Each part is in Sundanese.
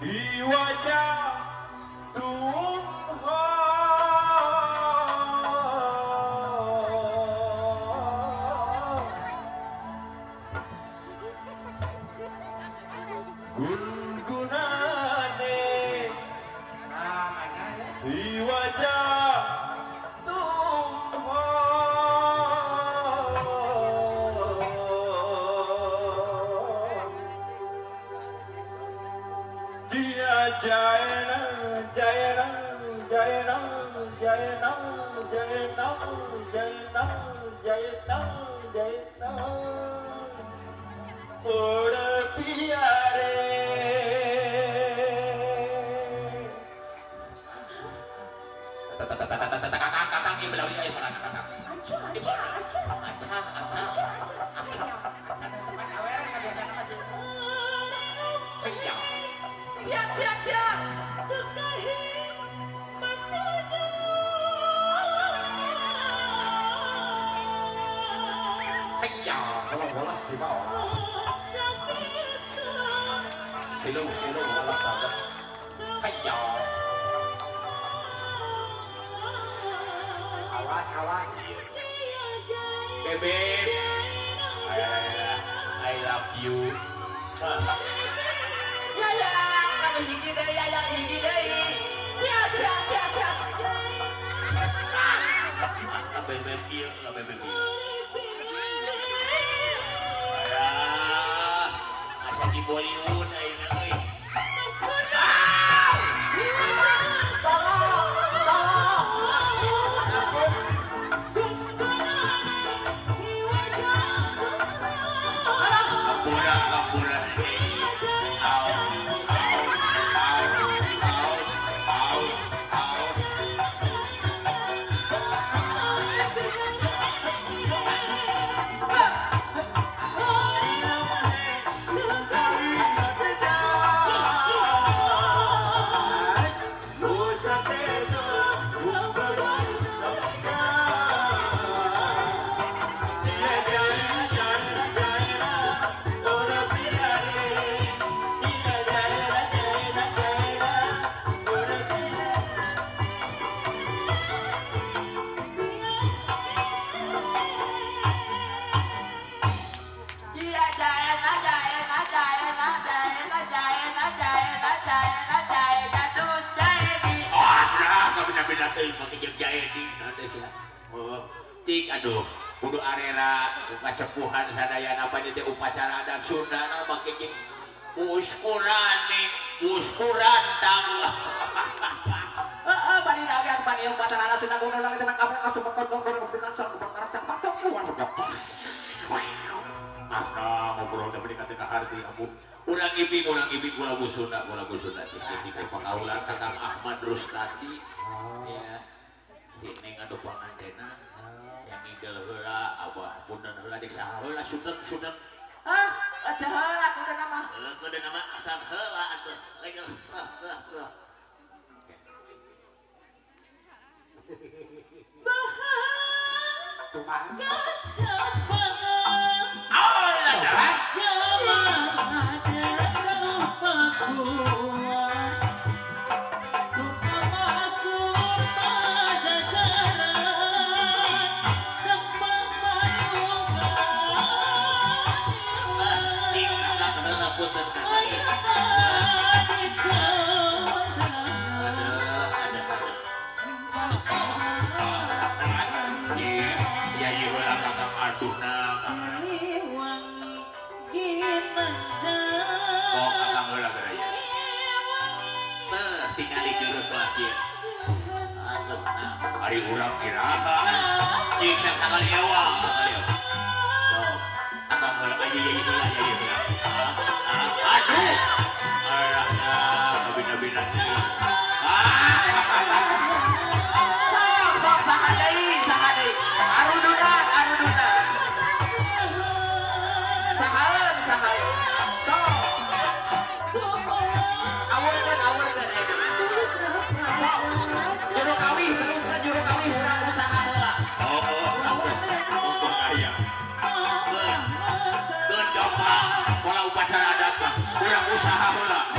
Di wajah Tuhan. Gungunane di wajah Tuhan. Dia jayana jayana jayana jayana jayana jayana jayana jayana ora piyare. Awas, awas. Bebe, I love you. Ya ya, kami hiji deui, ya ya hiji deui. Cia cia cia cia. Bebe ieu, bebe ieu. Alah, asa di Bollywood ayeuna euy. Tolong, tolong. Ampura, ampura. Au, au, au, au, au, au. Cia jayana jayana jayana jayana jayana jayana jayana jayana jatuh jayadi. Ah, nah, kabina-bina teuing make jeung jaedi nah teh sia. Oh, cik aduh, kudu arera kasepuhan sadayana apa teh upacara adat Sunda na make jeung uskurane, uskuran tang. Heeh, bari dagang bari upacara adat Sunda kudu nang teh kabeh asup kono kono Ah, nah, ngobrol teh beli ka harti ampun. Urang ibing lagu Sunda, lagu Sunda cik cik cik pangaulan Kakang Ahmad Rustadi. Ya. Si Neng anu pangantena yang ngidel heula abah punten heula dik saha heula sunten sunten. Hah, aja heula kudu nama. Heula kudu nama asal heula atuh. Cuma Cik kakang heula punten kakang. Aduh, aduh, aduh. Iya, iya iya heula kakang aduh na. Oh, kakang heula geura ya. Teuh, tingali geureuh laki. Aduh, nah, ari urang iraha. Cik sakali ewang, sakali ewang. Tuh, kakang heula iya iya heula iya heula. Aduh. Alah, nah, kabina-bina teh. Ah, sok sok saha deui, saha deui. Arudunan, arudunan. Sahaeun, sahaeun. Sok. Awurkeun, awurkeun ayeuna. Sok. Juru kawih teruskeun juru kawih urang usaha heula. Oh, oh, untung aya. Keun, keun gampang. Pola upacara adat mah urang usaha heula.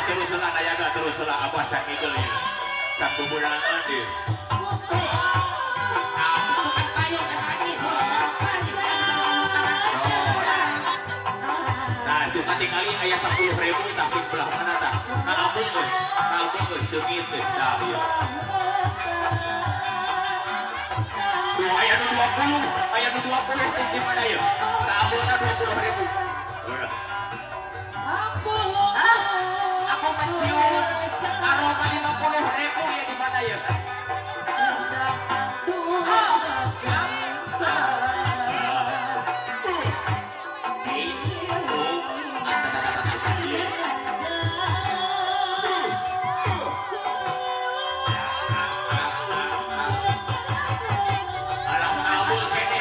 Terus lah nayaga terus lah abah can ngidul ya. Can beberangan dia. Nah, itu katingali aya 10.000 tapi belah mana tah? Kaabung euy. Kaabung euy seungit teh tah ieu. Tuh aya nu 20, aya nu 20 di mana ieu? Kaabungna 20.000. Hah? Aku mencium aroma 50.000 ya di mana ya? Alah kabul kene,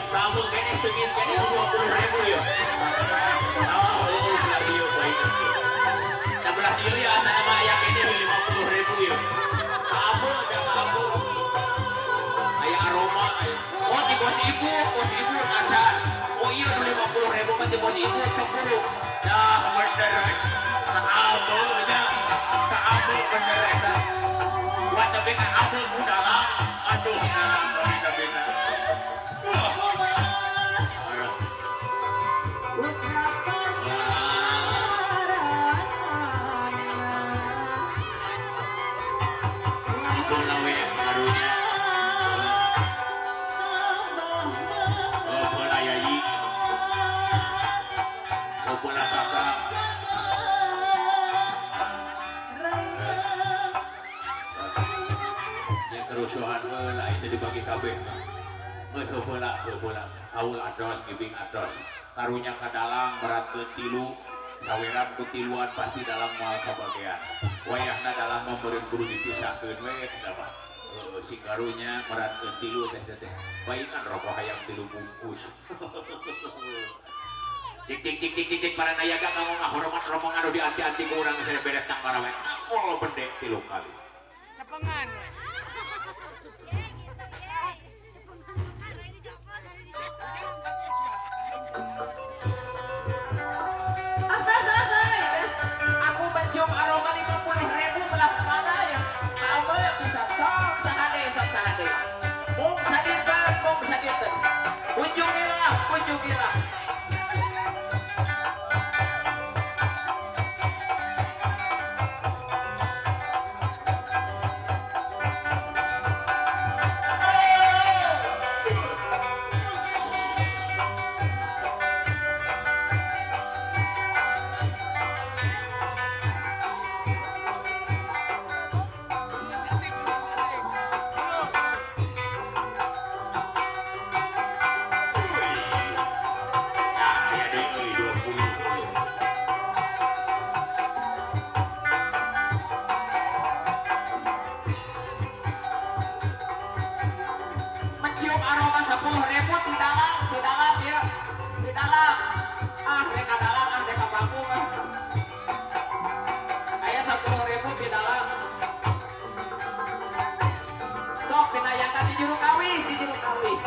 kabul kene seungit kene 20.000 ya. Oh, belah dieu bae. Nah, belah dieu ya asana mah aya kene 50.000 ya. Kabul da kabul. Aya aroma aya. Oh, di bos ibu acan. Oh iya nu 50.000 mah di bos ibu cemburu. Dah bener. Kabul nya. Kabul bener eta. Buat tapi kabul mudalah. Aduh, beda-beda. Wah. Bola we karunya. Oh, bola yayi. Oh, bola kakak. Yang kerusuhan heula itu dibagi kabeh. Heuh bola, heuh bola. Kaul ados, gibing ados. Karunya ka dalang beratkeun tilu, saweran ku tiluan pasti dalam moal kabagean. Wayahna dalam meureun kudu dipisahkeun we eta mah. Heeh, si karunya meratkeun tilu teh teh. Baingan rokok hayang 3 bungkus. Cik cik cik cik cik cik para nayaga kamu ngahormat rombongan anu dianti-anti ku urang saya beret nang marawe. Pol bendek 3 kali. Cepengan. Aku mencium aroma 50.000 belah mana ya? Kamu bisa sok sahade sok sahade. Mung sadinten, mung sadinten. Kunjungilah, kunjungilah. Nah, aya deui euy 20. Mencium aroma 10.000 di dalam ya, di dalam. Ah, reka dalam, ah, reka panggung ah. Aya 10.000 di dalam. Sok dinayakan di juru kawih, di juru kawih.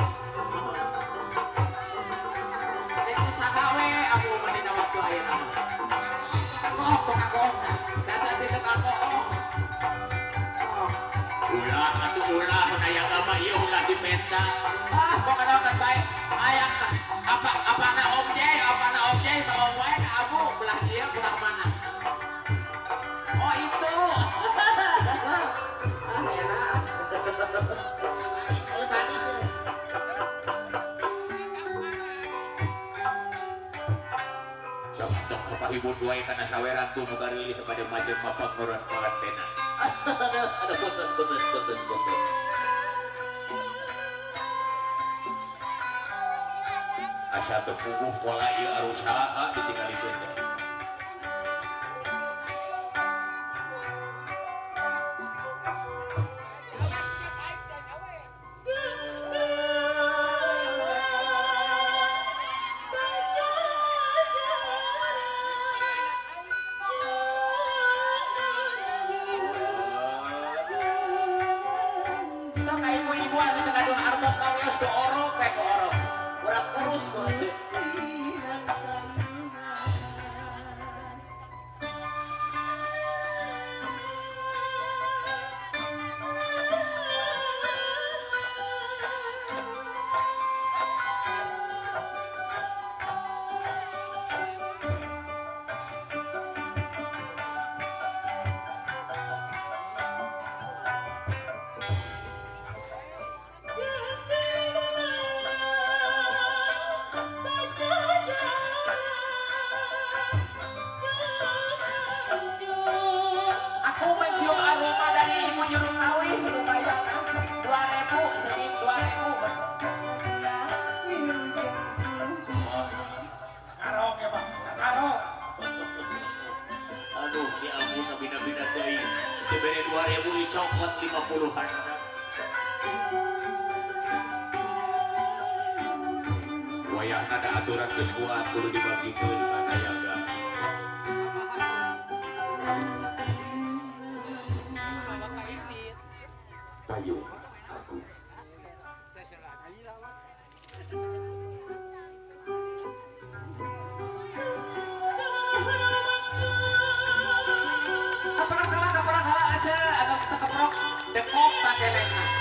Rek usaha we aku mah dina waktu ayeuna mah. Kok tukang Daca di tukang oh. Oh. Ulah atuh ulah nayaga mah ieu ulah dipenta. Ah, pokoknya kan baik. Ayang apa apa na Om J, apa na Om J, mau wae ka abu belah dia belah mana? Oh itu. Ah, enak. Sok tok kapahibun wae kana saweran tuh nu gareulis sabade majeng mapag nuron karantena. Aduh, aduh, punten, punten, punten, punten. Asa teu puguh pola ieu arusaha ditinggalikeun teh. Sok ka ibu-ibu anu teu gaduh artos mah geus ku orok we ku orok. Urang kurus ku heueuh. Dicokot 50-an. Wayahna da aturan geus kuat kudu dibagikeun ka nayaga. Payung aku. Keprok kalah aja atau keprok dekok tak kelengna.